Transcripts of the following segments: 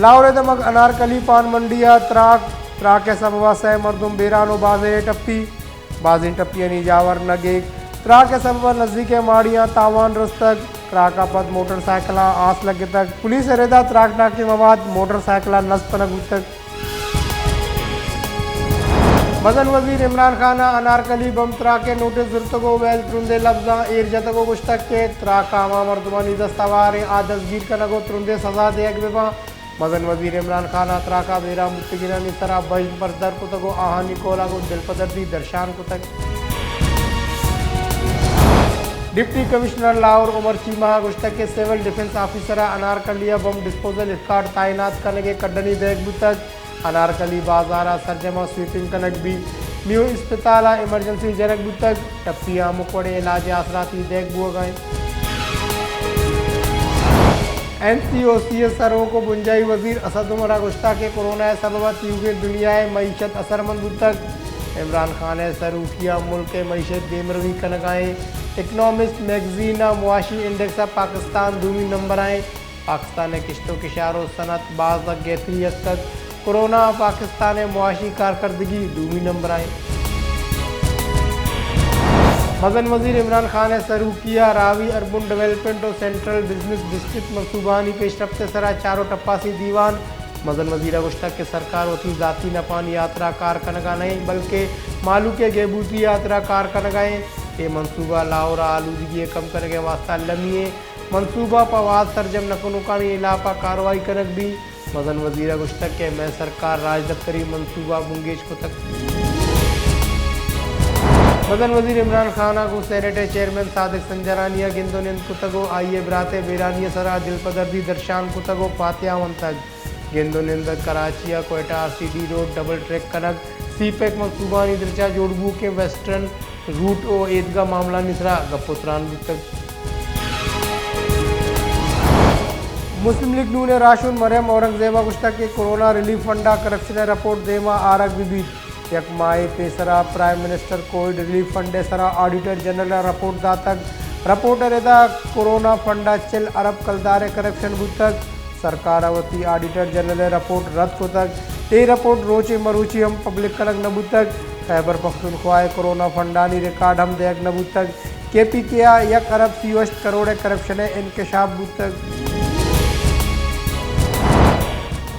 لاہور ءِ دمگ انارکلی پان منڈی ءَ تراک، تراک ءِ سبب ءَ سئے مردم بیران ءُ بازینے ٹپی، بازیں ٹپیانی جاور نگیگ۔ تراک ءِ سبب ءَ نزیک ءِ ماڑیاں تاوان رستگ۔ تراک ءَ پد موٹر سائیکلاں آس لگتگ۔ پولیس ءِ رد ءَ تراکناکیں مواد موٹر سائیکلاں نصب کنگ بوتگ۔ مزن وزیر عمران خان ءَ انارکلی بمب تراک ءِ نوٹس زرتگ ءُ ویل ترندیں لبزاں ایر جتگ ءُ گوشتگ کہ تراک ءَ ہما مردمانی دست ہواریں آ دزگیر کنگ ءُ ترندیں سزا دیگ بہ باں۔ مزن وزیر عمران خان ءَ تراک ءَ بیران بوتگینانی سرا بژن پردر کتگ ءُ آہانی کہول ءَ گوں دلپدردی درشان کتگ۔ ڈپٹی کمشنر لاہور عمر چیمہ ءَ گوشتگ کہ سول ڈیفنس آفیسر ءَ انارکلی ءَ بمب ڈسپوزل اسکواڈ تعینات کنگ ءِ کڈنی دئیگ بوتگ۔ انارکلی بازار ءَ سرجم ءَ سویپنگ کنگ بیت۔ میو اسپتال ءَ ایمرجنسی جنگ بوتگ، ٹپیاں ہمک وڑیں علاج ءِ آسراتی دئیگ بوگ ءَ انت۔ این سی او سی ءِ سروک ءُ بنجاہی وزیر اسد عمر ءَ گوشتگ کہ کورونا ءِ سبب ءَ تیوگیں دنیا ءِ معیشت اثرمند بوتگ۔ عمران خان ءِ سروکی ءَ ملک ءِ معیشت دیمروی کنگ ءَ انت۔ اکنامسٹ میگزین ءِ معاشی انڈیکس ءَ پاکستان دومی نمبر ءَ انت۔ پاکستان ءِ کشت ءُ کشار ءُ صنعت باز گہتری اتکگ۔ کورونا ءَ پاکستان ءِ معاشی کارکردگی دومی نمبر ءَ انت۔ مزن وزیر عمران خان ءِ سروکی ءَ راوی اربن ڈویلپمنٹ ءُ سینٹرل بزنس ڈسٹرکٹ منصوبہانی پیشرفت ءِ سرا چار ءُ ٹپاسی دیوان۔ مزن وزیر ءَ گوشتگ کہ سرکار وتی ذاتی نپانی ہاترا کار کنگ ءَ نہ انت، بلکہ مہلوک ءِ گہبودی ءِ ہاترا کار کنگ ءَ انت۔ اے منصوبہ لاہور ءَ آلودگی ءِ کم کنگ ءِ واستہ المی انت۔ منصوبہ پہ واد سرجم نہ کنوکانی ہلاپ ءَ کاروائی کنگ بیت۔ مزن وزیر ءَ گوشتگ کہ مئے سرکار راجدپتری منصوبہ بنگیج کتگ۔ مزن وزیر عمران خان ءَ گوں سینیٹ ءِ چیئرمین صادق سنجرانی ءَ گند ءُ نند کتگ ءُ آئی ءِ برات ءِ بیرانی ءِ سرا دلپدردی درشان کتگ ءُ پاتیا ونتگ۔ گند ءُ نند ءَ کراچی ءَ Quetta R C D road double track کنگ، سی پیک منصوبہانی درچ ءَ جوڑ بوؤکیں ویسٹرن روٹ ءُ ایدگہ معاملہانی سرا گپ ءُ تران بوتگ۔ مسلم لیگ نون ءِ راہشون مریم اورنگزیب ءَ گوشتگ کہ کورونا ریلیف فنڈ ءَ کرپشن ءِ رپورٹ دیم ءَ آرگ بہ بیت۔ یک ماہے پیسرا prime minister Covid relief fund ءِ سرا آڈیٹر جنرل ءَ رپورٹ داتگ۔ رپورٹ ءِ ردا کورونا فنڈ ءَ چل ارب کلدار ءِ کرپشن بوتگ۔ سرکار ءَ وتی آڈیٹر جنرل ءِ رپورٹ رد کتگ۔ اے رپورٹ روچے مروچی ہم پبلک کنگ نہ بوتگ۔ خیبر پختونخوا ءِ کورونا فنڈانی ریکارڈ ہم دئیگ نہ بوتگ۔ کے پی کے ءَ یک ارب سی ءُ ہشت کروڑ ءِ کرپشن ءِ انکشاف بوتگ۔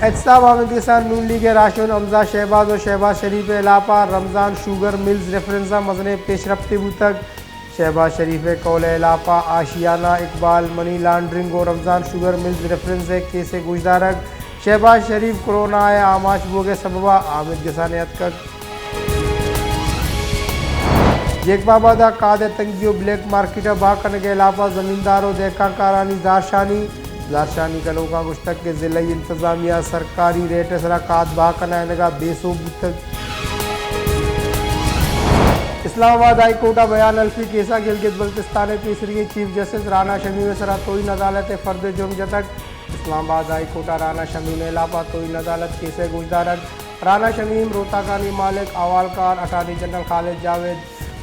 احتساب آمیدگس ءَ نون لیگ ءِ راہشون حمزہ شہباز ءُ شہباز شریف ءِ ہلاپ ءَ رمضان شوگر ملز ریفرنس ءَ مزنیں پیشرپتے بوتگ۔ شہباز شریف ءِ قول ءِ ہلاپ ءَ آشیانہ، اقبال، منی لانڈرنگ ءُ رمضان شوگر ملز ریفرنس ءِ کیس ءِ گوشدارگ۔ شہباز شریف کورونا ءِ آماچ بوگ ءِ سبب ءَ آمیدگس ءَ نیاتکگ۔ جیکب آباد ءَ کاد ءِ تنگی ءُ بلیک مارکیٹ ءَ بہا کنگ ءِ ہلاپ ءَ زمیندار ءُ دہکان کارانی زہرشانی۔ زہرشانی کنوکاں گوشتگ کہ ضلعی انتظامیہ سرکاری ریٹ ءِ سرا کاد بہا کنائینگ ءَ بے سوب بوتگ۔ اسلام آباد ہائی کورٹ ءَ بیان حلفی کیس ءَ گلگت بلتستان ءِ پیسریگیں چیف جسٹس رانا شمیم ءِ سرا توہین عدالت ءِ فرد جرم جتگ۔ اسلام آباد ہائی کورٹ ءَ رانا شمیم ءِ ہلاپ ءَ توہین عدالت کیس ءِ گوشدارگ۔ رانا شمیم، روہتاکانی مالک، احوالکار، اٹارنی جنرل خالد جاوید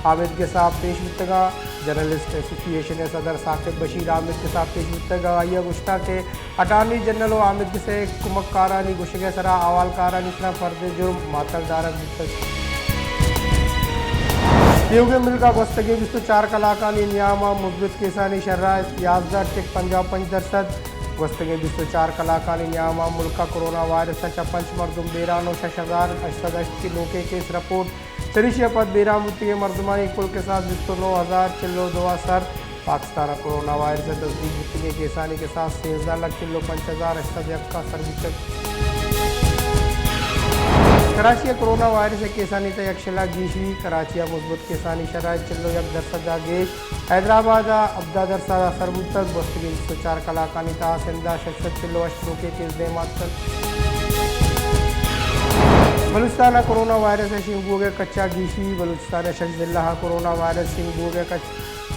آمیدگس ءَ پیش بوتگ اَنت۔ جرنلسٹ ایسوسی ایشن ءِ صدر ثاقب بشیر آمیدگس ءَ پیش بوتگ ءُ آئی ءَ گوشتگ کہ اٹارنی جنرل ءُ آمیدگس ءِ کمکارانی گوشگ ءِ سرا احوالکارانی سرا فرد جرم معطل دارگ بوتگ۔ تیوگیں ملک ءَ گوستگیں بیست ءُ چار کلاکانی نیام ءَ مثبت کیسانی شرح یازدہ ٹک پنجاہ ءُ پنچ درسد۔ گوستگیں بیست ءُ چار کلاکانی نیام ءَ ملک ءَ کرونا وائرس ءَ چہ پنچ مردم بیران ءُ شش ہزار ہشت سد ہشت نوکیں کیس رپورٹ۔ چریشی ءَ پد بیران بوتگیں مردمانی کل کساس بیست ءُ نو ہزار چل ءُ دو ءَ سر۔ پاکستان ءَ کرونا وائرس ءِ تصدیق بوتگیں کیسانی کساس سیزدہ لکھ چل ءُ پنچ ہزار ہشت سد یک ءَ سر بوتگ۔ کراچی ءَ کرونا وائرس ءِ کیسانی تہ یک شل ءَ گیشی۔ کراچی ءَ مثبت کیسانی شرح چل ءُ یک درسد ءَ گیش۔ حیدرآباد ءَ ہبدہ درسد ءَ سر بوتگ۔ گوستگیں بیست ءُ چار کلاکانی تہا سندھ ءَ شش سد چل ءُ ہشت نوکیں کیس دیم ءَ اتکگ۔ بلوچستان ءَ کرونا وائرس ءِ شنگ بوگ ءِ کچ ءَ گیشی۔ بلوچستان ءِ شش ضلع ءَ کرونا وائرس شنگ بوگ ءِ کچ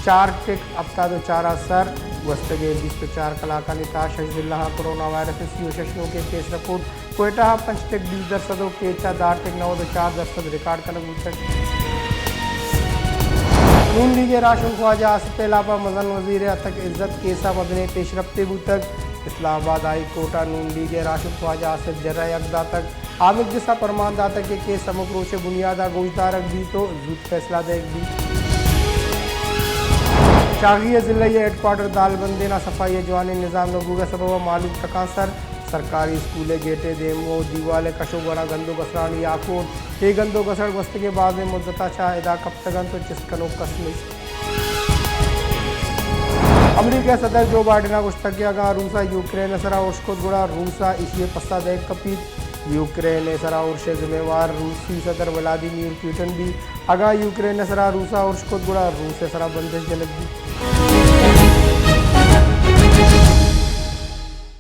چار ٹک ہپتاد ءُ چار ءَ سر۔ گوستگیں بیست ءُ چار کلاکانی تہا شش ضلع ءَ کرونا وائرس ءِ سی ءُ شش نوکیں کیس رپورٹ۔ کوئٹہ ءَ پنچ ٹک بیست درسد ءُ کیچ ءَ دہ ٹک نود ءُ چار درسد ریکارڈ کنگ بوتگ۔ نون لیگ ءِ راہشون خواجہ آصف ءِ ہلاپ ءَ مزن وزیر ءِ اتک عزت کیس ءَ مزنیں پیشرپتے بوتگ۔ اسلام آباد ہائی کورٹ ءَ نون لیگ ءِ راہشون خواجہ آصف جرح ءَ حق داتگ۔ آمدگس ءَ پرمان داتگ کہ کیس ہمک روچ ءِ بنیاد ءَ گوشدارگ بیت ءُ زوت فیصلہ دئیگ بیت۔ شاہگی ءِ ضلعی ہیڈ کوارٹر دالبندین ءَ صفائی ءِ جوانیں نظام نہ بوگ ءِ سبب ءَ مہلوک تکانسر، سرکاری اسکول ءِ گیٹ ءِ دیم ءُ دیوال ءِ کش ءُ گوڑاں گند ءُ گسرانی آکوٹ۔ اے گند ءُ گسڑ گوستگیں بازیں مدت ءَ چہ ادا کپتگ اَنت ءُ چست کنوک کس نیست۔ امریکہ ءِ صدر جو بائیڈن ءَ گوشتگ کہ اگاں روس ءَ یوکرین ءِ سرا ارش کت گڑا روس ءَ ایشی ءِ پسہ دئیگ کپیت۔ یوکرین ءِ سرا ارش ءِ ذمہ وار روسی صدر ولادیمیر پوٹن بیت۔ اگاں یوکرین ءِ سرا روس ءَ ارش کت گڑا روس ءِ سرا بندش جنگ بیت۔